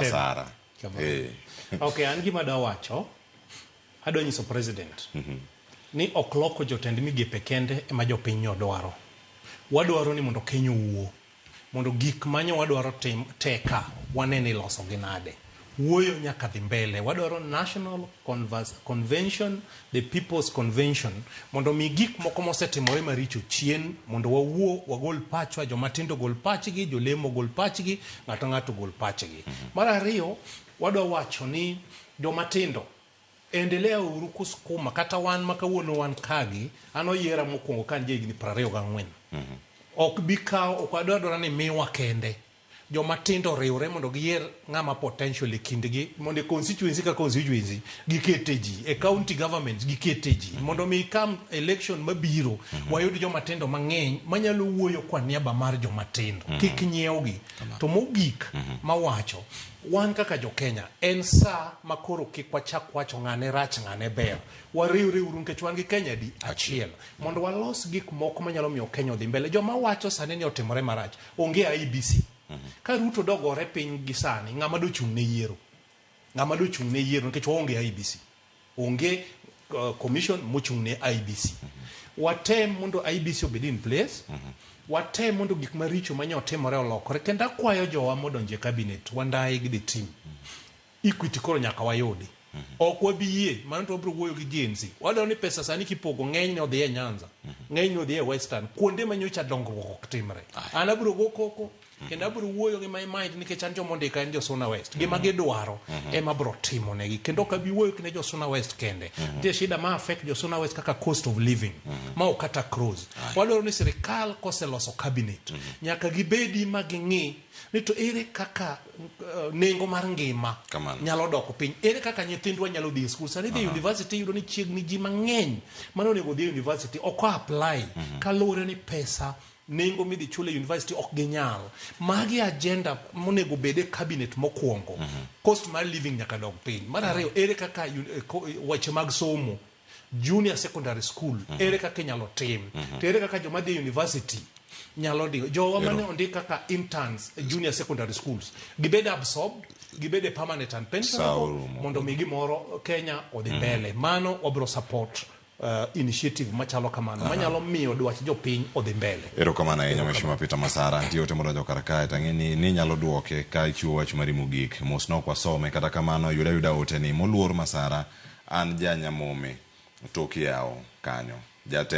Masara. Kamano. Eh. Ok, an gima adwa wacho, adwa nyiso president ni ok loko jotend migepe kende ema jopiny nyo dwaro. Wadwaro ni mondo Kenya owuo. Mondo gik manyo wadwaro tim teka wane ni iloso gi nade. Wuoyo nyaka dhi mbele. Wadwaro National Convention, the People's Convention, mondo mi gik moko mosetimore maricho chien, mondo wawuo, wagol pachwa, jomatindo ogol pachgi, jolemo ogol pachgi, ng'ato ng'ato ogol pachgi. Mar ariyo, wadwa wacho ni jomatindo, endelea uru kusukuma, kata wan ma kawuono wan kagi, an oyiera mokwongo ka an jahigni 24. Ok bi kawo, ok wadwa dwara ni miwa kende. Joma tindo oriwre mondo giyier ng'ama potential e kindgi mondo e constituency ka constituency gikete ji, e county governments gikete ji mondo mi come election mabiro wayud joma tindo mang'eny manyalo wuoyo kwa niaba mar joma tindo, kik nyiewgi. To mogik mawacho, wan kaka jo Kenya en saa ma koro kik wachak wacho ng'ane rach ng'ane ber. Wariwre uru nikech wan gi Kenya di achiel mondo walos gik moko manyalo miyo Kenya odhi mbele. Joma wacho sani ni otimore marach onge IEBC. Ka Ruto dogore piny gi sani, ng'ama dochung' ne yiero? Ng'ama dochung' ne yiero nikech waonge IEBC. Onge commission mochung' ne IEBC. Watem mondo IEBC obed in place. Watem mondo gik maricho manye otimore olokore. Kendo akwayo jowa modonjo e cabinet, Wandayi gi the team. Equity koro nyaka wayudi. Ok wabi yie, mano to wabiro wuoyo gi Gen Z. Wadwaro ni pesa sani kipogo ng'eny ne odhi e Nyanza, ng'eny ne odhi e Western, kuonde ma nyocha dongruok ok timre. An abiro go koko, kendo abiro wuoyo gi my mind nikech an joma ondika en jo Suna West. Gima gidwaro ema abiro timo negi. Kendo ok abi wuoyo ne jo Suna West kende. Nitie shida ma affect jo Suna West kaka cost of living, ma ok kata cross. Wadwaro ni sirikal koseloso cabinet, nyaka gibedi ma ging'i ni to ere kaka nengo mar ngima Kamano. nyalo dok piny, ere kaka nyithindwa nyalo dhi e skul. Sani dhi e university iyudo ni chiegni ji mang'eny mane onego odhi e university ok apply kaluwore ni pesa nengo midhi chul e university ok ginyal. Magi agenda monego bed e cabinet mokwongo. Cost mar living nyaka dog piny. Mar ariyo, ere kaka weche mag somo junior secondary school ere kaka inyalo tim, to ere kaka joma dhi e university nyalo dhi. Jowa mane ondik kaka interns e junior secondary schools gibed absorbed, gibed e permanent and pensionable Sauru moko. mondo mi gimoro Kenya odhi mbele. Mano wabiro support initiative machalo kamano manyalo miyo dwach jopiny odhi mbele. Erokamano ahinya, Mheshimiwa Peter Masara. Nitie ote modonjo kar kae to ang'e ni inyalo duoke ka ichiwo wach mari mogik. Mos ne ok wasome kata kamano yud ayuda ote ni moluor Masara an ja Nyamome tok yawo kanyo. Jatend